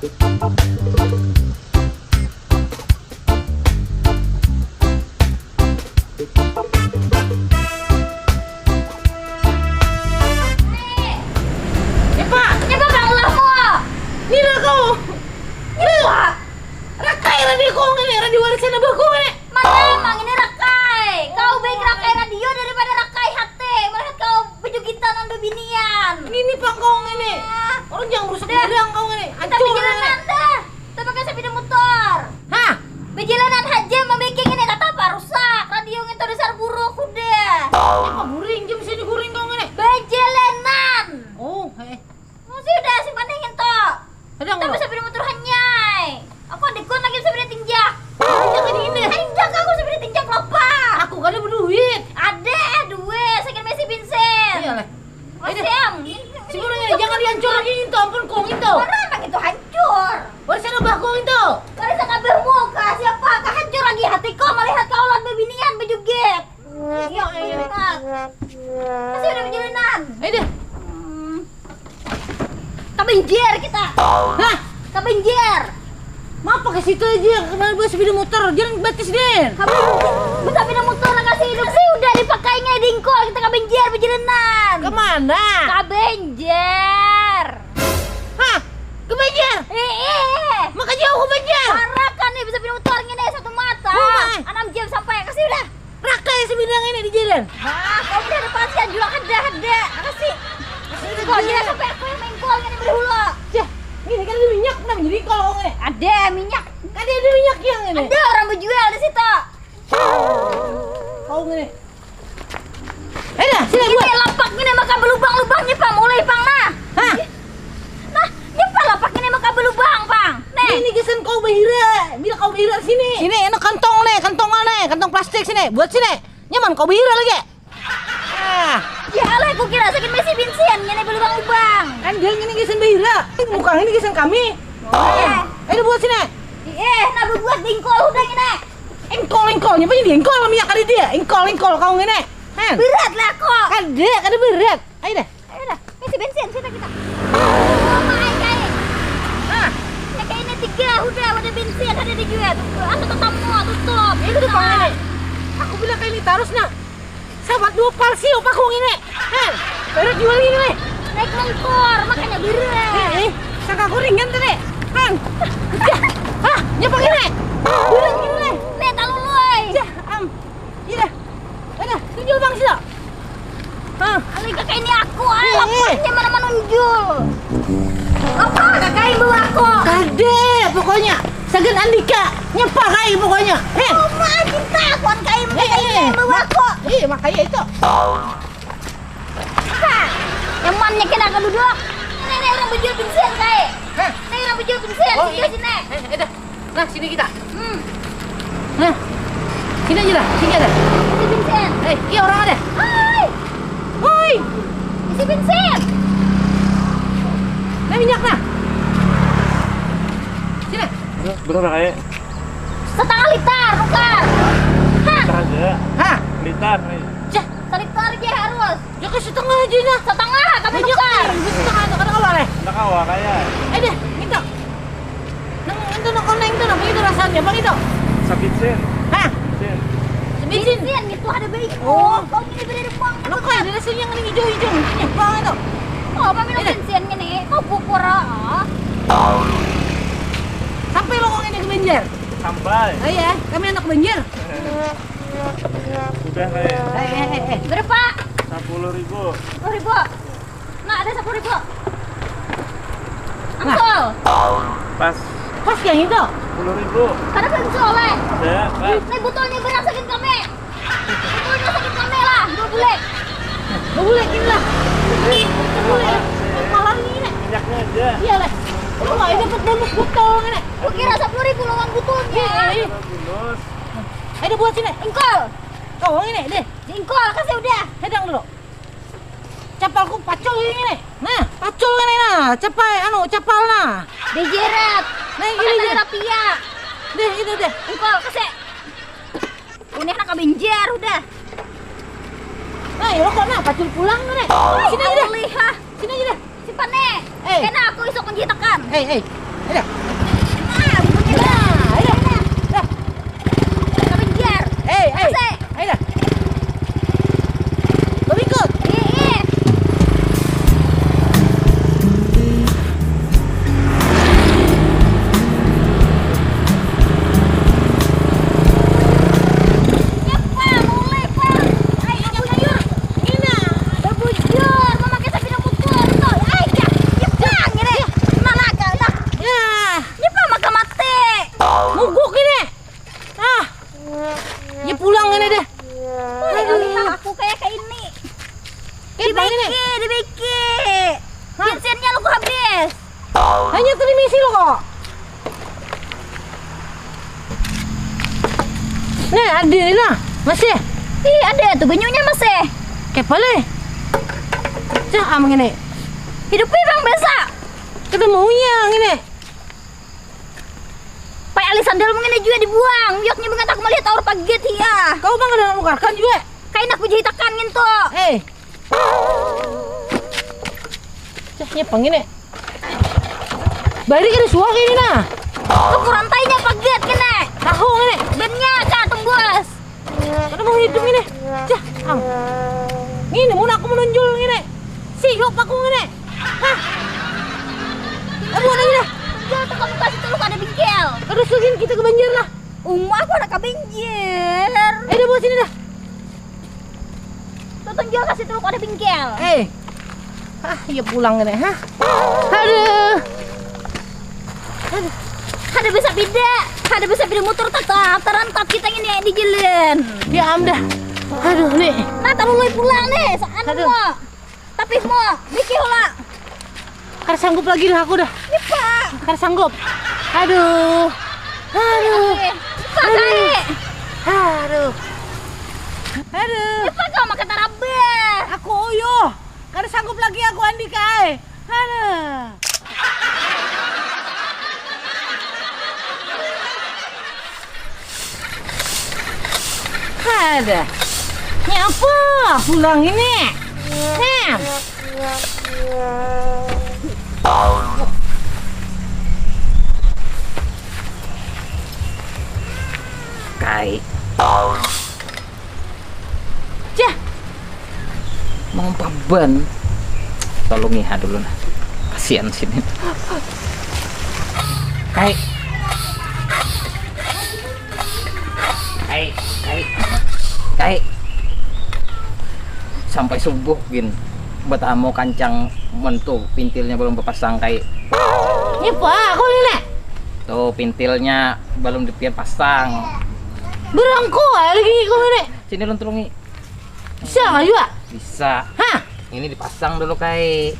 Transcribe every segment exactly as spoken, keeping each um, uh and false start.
Nyapa? Nyapa kang ulahmu? Nina kau. Nyapa? Rakai radi kau ngini, radi warisan abah kau ngini. Mana emang ini rakai? Kau baik rakai radio daripada rakai hati. Melihat kau bejugitan wan bebinian. Nini pang kau ngini. Ah. Orang jangan rusak barang kau ngini. Kita hancur bejalanan dah. Kita pakai sepeda motor. Hah? Bejalanan haja mambiking ini, tatap rusak. Radio ngintu dasar buruk, hudah. Apa guring, jam sini guring kau ngini? Bejalanan. Oh, eh. Masih udah simpan deh ngintu. Ada nggak? Tapi sepeda motor hanyai. Aku adikku lagi sepeda tinjak. Tinjak ini, ini. Tinjak aku sepeda tinjak lapa. Aku kada berduit. Ada duit, sakit masih bensin. Iya lah. Masih am. Si burungnya jangan dihancur lagi ngintu, ampun kau ngintu. Orang emang itu hancur. Warisan abah kau ngintu. Warisan abahmu kah? Siapa kah hancur lagi hatiku melihat kau lawan bebinian bejugit. Iya, iya. Masih udah bejalanan. Ayo deh. Hmm. Kabanjir kita. Hah? Kabanjir. Mapa ke situ aja, kenapa bawa sepeda motor? Jalan batis, Din. Kabanjir. Sepeda motor kasih hidup sih udah dipakainya dingkol kita kabanjir bejalanan. Kemana? Kabanjir. Hah? Kebanjir? Eh, eh. Maka jauh kebanjir. Parah kan nih, bisa pindah mutar ngini satu mata. Oh, my. Enam jam sampai, kasih udah. Rakai sebidang ini di jalan. Hah, kau udah ada pasian juga kada, ada. Kasih. Kasih kau dia sampai aku yang main kol ngini berhula. Cih, ini kan ada minyak, kenapa jadi kol ngini? Ada minyak. Kan ada minyak yang ini. Ada orang berjual di situ. Kau ngini. Eh dah, sini buat. Ini lapak ini maka belubang-lubang nyapa mulai pang nah. Hah? Nah, nyapa lapak ini maka belubang pang. Nih. Ini gasan kau bahira. Bila kau bahira sini. Sini, ini kantong nih, kantong mana? Kantong plastik sini. Buat sini. Nyaman kau bahira lagi. Ah. Ya Allah, aku kira sakit masih bensin, ini belubang-lubang. Kan dia ini gasan bahira. Bukan ini gasan kami. Oh. Eh. Ayo buat sini. Eh, nah buat dingkol udah ini. Engkol, engkol, nyapa jadi engkol minyak ada dia. Engkol, engkol kau ngini. Hen. Berat lah kok. Kada, kada berat. Ayo deh. Ayo dah. Isi bensin kita kita. Oh, main kain. Nah. Kayak ini tiga udah ada bensin ada dijual. Asa tetamu tutup. Itu tuh ini. Aku bilang kayak ini terus nah. Sahabat dua palsi apa kau ngini? Hen. Baru jual ini nih. Naik motor makanya berat. Eh, eh. Sangka gorengan tadi. Hen. Hah, nyapa ngini? Berat ngini. Nih talului. Jah, am. Iya. Ada, tunjul bang sila. Hah. Alih kakak ini aku, ah, eh, eh. Laparnya mana manunjul. Apa kakak ibu aku? Kada, pokoknya. Sagan Andika, nyapa kai pokoknya. Heh. Uma cinta aku an kai eh, eh. Ibu aku. Iya, makanya itu. Apa? Nyamannya kena aku duduk. Ini, ini orang berjual bensin kai. Hah? Ini orang berjual bensin, oh, sini, iya. Sini. Eh, eh, dah. Nah, sini kita. Hmm. Nah. Sini aja dah, sini ada. Isi bensin. Eh, iya orang ada. Hai. Woi. Isi bensin. Nah, minyak nah. Sini. Berapa kayak? Setengah liter, tukar. Hah? Liter aja. Hah? Liter nih. Cah, seliter aja harus. Ya, ke setengah aja nah. Setengah, kami banyak tukar. Nih, setengah itu kada kawa leh. Kada kawa kaya. Eh deh, gitu. Nang itu nang koneng itu nang itu rasanya bang itu. Sabit sin. Hah? Sin. Sabit sin. Bensin itu ada baik. Oh. Kau ini beri uang. Lo kau ada rasanya yang hijau-hijau. Ini bang itu. Oh, apa minum bensin ini? Kau pupur ah. Sampai lo kau ini ke Banjar. Sampai. Oh iya, kami anak Banjar. Udah lah ya. Eh, eh, eh, eh. Berapa? Sepuluh ribu. Sepuluh ribu. Nah, ada sepuluh ribu. Nah. Angsol. Pas. Pas yang itu. Sepuluh ribu. Kada angsol eh. Ada, pas. Ini botolnya berapa sakit kami? Botolnya sakit kami lah, dua bulan. Dua bulan ini lah. Dua bulan. Malam ini nih. Minyaknya aja. Iya lah. Wah, ini dapat bonus botol ini. Kukira sepuluh ribu lawan botolnya. Iya, iya. Bonus. Ada buat sini. Engkol. Kau ini deh. Jengkol kasih udah. Hedang dulu. Capalku pacul ini nih. Nah, pacul ini nah. Capai anu, capal nah. Dijeret. Nah, ini deh. Rapia. Deh, ini deh. Engkol kasih. Unih nak kabenjer udah. Nah, ya kok nah pacul pulang nih. Sini aja deh. Sini aja deh. Simpan nih. Eh. Kena aku isuk kunci tekan. Eh, eh. Ayo. Ah, bunyi dah. Ayo. Dah. Kebenjar. Hei, hei. Masih. Ayo dah. Kau ikut. Ih, ih. Nyapa, mulai, Bang. Ayo, bujur. Ina, bebujur, memakai sepeda motor. Tuh, ayo, ya, ya, Bang, ini. Mana, Kak? Nah. Ya. Nyapa, maka mati. Muguk ini. Ah. Ya, pulang ini deh. Wah, aduh. Lihat aku kayak, kayak ini. Kayak apa ini? Dibaiki, dibaiki. Hah? Bensinnya lu habis. Hanya tadi misi lo kok. Nih, ada ini nah, masih. Ih, ada tuh banyunya masih. Kayak apa leh? Cah, am ngene. Hidup orang biasa. Kita maunya ngene. Pai alih sandal mungkin juga dibuang. Yuk, nih, bengat aku melihat aur paget, iya. Kau bang ada nukarkan juga. Kain aku jahitakan gitu. Eh. Cah, nyepeng ini. Bari kada suak ini nah. Tuh, kurantainya paget kene. Tahu ini. Bannya, Cak, tembus. Kada mau hidup ini. Cah, am. Ini mun aku menonjol ini. Sihop aku ini. Hah. Aduh, ada ini. Tonjol tuh kamu kasih teluk ada bingkel. Terus lagi kita ke banjir lah. Uma aku ada ke banjir. Eh, dah bawa sini dah. Tuh, tonjol kasih teluk ada bingkel. Eh. Hah, iya pulang ini, hah? Aduh. Aduh. Ada bisa beda, ada bisa beda motor tatap, tarantat kita ini di jalan. Ya am dah. Aduh, nih. Nah, taruh lui pulang nih, saan Aduh. Mau. Tapi mau, bikin lah. Kada sanggup lagi dah aku dah. Iya, Pak. Kada sanggup. Aduh. Aduh. Iya, Pak, Aduh. Kai. Aduh. Aduh. Iya, Pak, kau makan tarabeh. Aku uyuh. Kada sanggup lagi aku, Andika ai. Aduh. Ada. Nyapa pulang ini? Nah. Kai. Cah. Mau paban. Tolong iha dulu nah. Kasihan sini. Kai. Kai, kai. Kai. Sampai subuh gin. Betamu kancang mentu pintilnya belum berpasang kai. Ini pak, kau ini. Tuh pintilnya belum dipian pasang. Berangko lagi kau ini. Sini lun tulungi. Bisa nggak juga? Bisa. Hah? Ini dipasang dulu kai.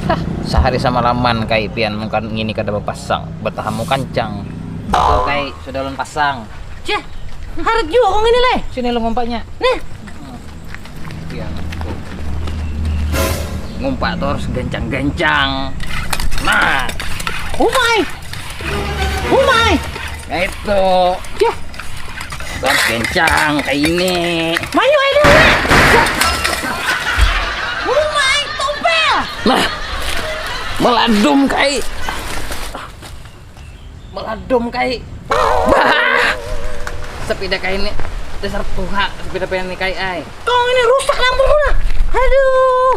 Hah, sehari sama laman kai pian mungkin ini kada berpasang. Bertahamu kancang. Tuh kai, sudah lun pasang. Cih, harat juga kong ini leh. Sini lo ngumpaknya. Nih. Iya. Ngumpak tuh harus gancang-gancang. Nah. Umai. Umai. Nah itu. Cih. Harus gancang kayak ini. Mayu aja dulu. Umai tompel. Nah. Meladum kai. Meladum kai. Bah. Sepeda kai ini dasar tuha, sepeda pian ini kai ai. Kau ini rusak lampuku nah. Aduh.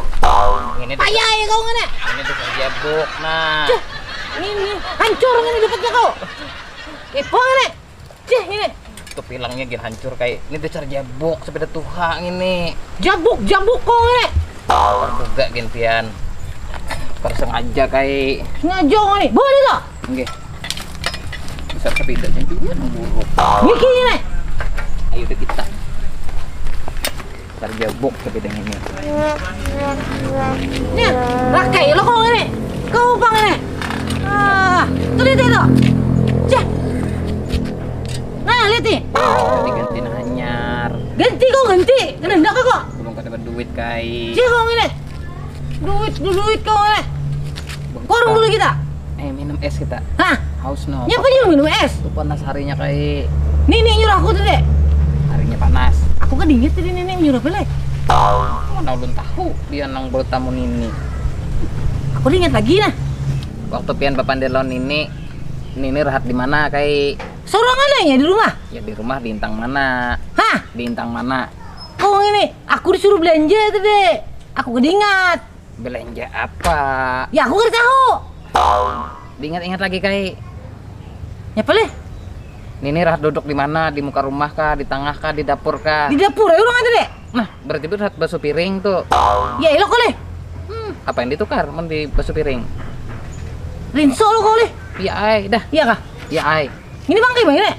Ini dasar, payah ya kau ngene. Ini dasar jabuk nah. Cih, ini hancur ini dapatnya kau. Kepo ngene. Cih, ini. Tuh pilangnya gin hancur kai. Ini dasar jabuk sepeda tuha ini. Jabuk, jabuk kau ngene. Juga gin pian. Kada sengaja kai. Sengaja kau ini. Boleh tak? Nggih. Bisa sepeda sing juga nang buruk. Niki ini. Ayo deh kita. Tarjabuk sepeda ini. Nih, rakai lo kau ini. Kau bang ini. Ah, tuh lihat itu. Cih. Nah, lihat nih. Ganti ganti nah hanyar. Ganti kau ganti. Kena ndak kau? Belum kada berduit kai. Cih kau ini. Duit, duit kau eh. Warung dulu kita. Eh, minum es kita. Hah? Haus no. Nyapa juga minum es? Tuh panas harinya kai. Nini nyuruh aku tuh deh. Harinya panas. Aku kan inget tadi nini nyuruh apa leh? Mana ulun tahu dia nang bertamu nini. Aku inget lagi nah. Waktu pian bapandir lawan nini, Nini rahat di mana, Kai? Sorangan aja di rumah. Ya, di rumah di intang mana? Hah? Di intang mana? Kau ini, aku disuruh belanja tadi. Aku kada ingat. Belanja apa? Ya, aku kada tahu. Diingat-ingat lagi, Kai. Nyapa leh? Nini rahat duduk di mana? Di muka rumah kah? Di tangah kah? Di dapur kah? Di dapur aja orang ada deh. Nah, berarti rahat basuh piring tuh. Ya, elok kau leh. Hmm, apa yang ditukar mun di basuh piring? Rinso lo kau leh. Ya ai, dah. Iya kah? Ya ai. Ini bangkai bang ini.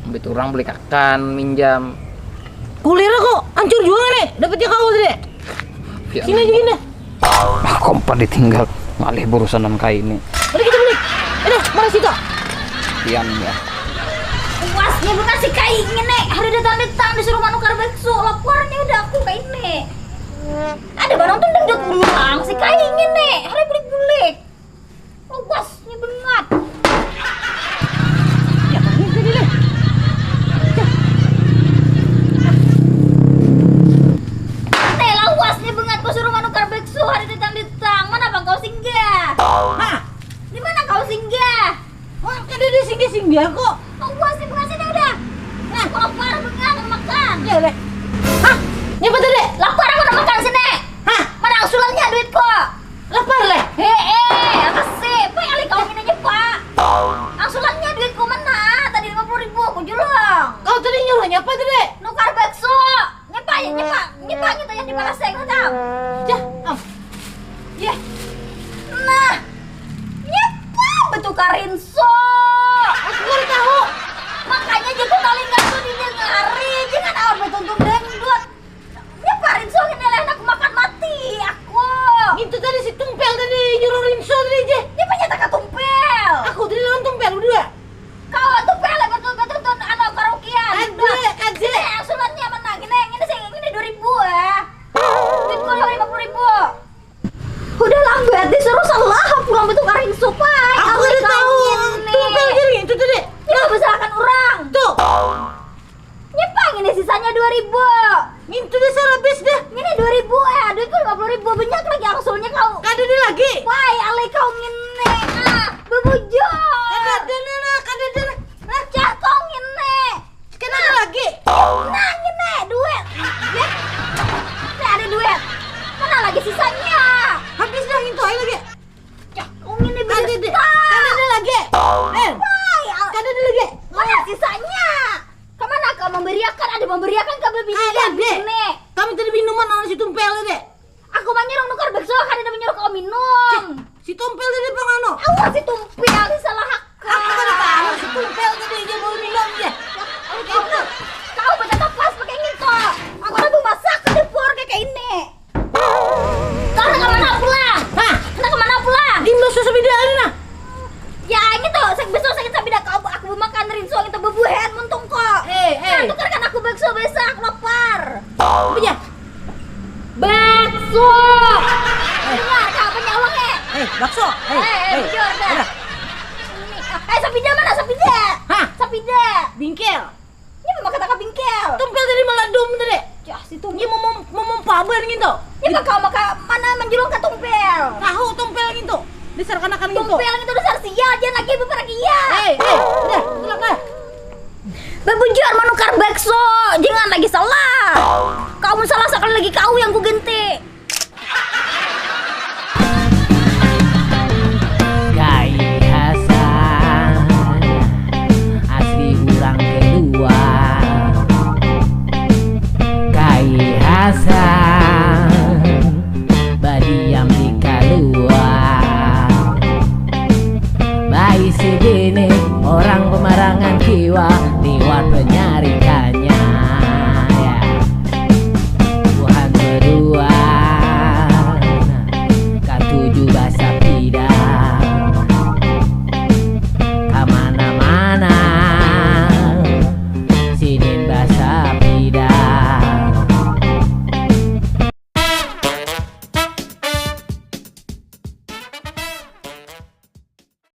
Ambit orang beli kakan, minjam. Kulir aku, hancur juga nih. Dapatnya kau tadi. Ya. Sini aja gini. Ah, kompa ditinggal. Ngalih burusanan Kai ini. Udah kita beli. Aduh, mana situ? Pian ya. Puasnya bukan si Kai ini, hari datang-datang disuruh manukar bakso, laparnya udah aku Kai ini. Ada barang tuh dangdut ulang si Kai ini, hari bulik-bulik. Puasnya banget. Ya, ini tadi leh. Teh lawasnya banget, ku suruh manukar bakso, hari datang-datang, mana bang kau singgah? Hah? Di mana kau singgah? Wah, kada ada singgah-singgah kok. Kau puas di bekasnya udah. Nah, lapar banget makan. Ya leh. Hah? Nyapa tadi? Lapar aku nak makan sini. Hah? Mana angsulannya duitku? Lapar leh. Hee, apa sih? Pak, alih kau ini aja pak. Angsulannya duitku mana? Tadi lima puluh ribu aku julung. Kau tadi nyuruh nyapa tadi? Nukar bakso. Nyapa ya, nyapa, nyapa gitu yang di Malaseng tau. Jah, am. Yeh. Nah, nyapa betukar rinso. Aku kada tahu. Makanya jago talinga tuh didengari, jangan awak betuntung dangdut. Nyapa rinso ini leh, aku makan mati aku. Itu tadi si Tumpel tadi nyuruh rinso tadi je. Nyapa nyata ka Tumpel? Aku tadi lawan Tumpel berdua. Kau Tumpel betul betul tuh anu karaokean. Ada, ada. Ini angsulannya menang. Ini ini sih ini dua ribu ya. Duitku lima puluh ribu. Udah lambat disuruh salah pulang betukar rinso pai. Aku kada tahu. Tumpel jadi itu tadi. Ini besarkan orang. Tuh. Nyepang ini sisanya dua ribu. Itu dah sarabis dah. Ini dua ribu eh, duitku lima puluh ribu, banyak lagi angsulnya kau. Kada ada lagi. Wai, alai kau ngini ah, bebujur. Kada ada nah, kada ada nah. Nah, Cah kau ngini. Kada ada lagi. Nah ngini duit. Ya. Ini ada duit. Mana lagi sisanya? Habis dah itu aja lagi. Cah kau ngini Kada ada. berdusta. Kada ada lagi. Eh, Wai, al- kada ada lagi. Mana sisanya? Kemana kau memberiakan? Ada memberiakan ke bebini Ada deh. Ini. Kami tadi minuman lawan si Tumpel tadi. Aku manyuruh nukar bakso, kada ada manyuruh kau minum. Si Tumpel tadi pangano. Awas si Tumpel, si salah hakal. Aku kada tahu si Tumpel tadi aja mau minum je. Kau, kau betatap pas pakai nginto. Aku lagi masak ke dapur kayak ini. Kau nak kemana pulang? Hah? Nak kemana pulang? Imbas susah beda aja nah. Ya ini tuh, saya besok sakit sabida kau aku makan rinso itu bebuhan muntung kok. Eh, eh. Nah, tukarkan aku bakso besok, aku lapar. Apa ya? Bakso. Dengar kau punya uang eh. Eh, bakso. Eh, Eh, eh, bujur dah. Udah. Ini, eh, sapida mana sapida? Hah? Sapida. Bingkel. Ini mama kata bingkel. Tumpel tadi maladum tadi. Ya, situ. Ini mau mau mau pabar gitu. Ini maka maka mana menjulung ke Tumpel. Tahu Tumpel gitu. Dasar kanakan gitu. Tumpel itu dasar sial, jangan lagi bepergian. Eh, eh, udah, tulak dah. Bebujur menukar bakso, jangan lagi salah. Kau mun salah sekali lagi kau yang ku ganti. Kai Hasan, asli urang kedua. Kai Hasan.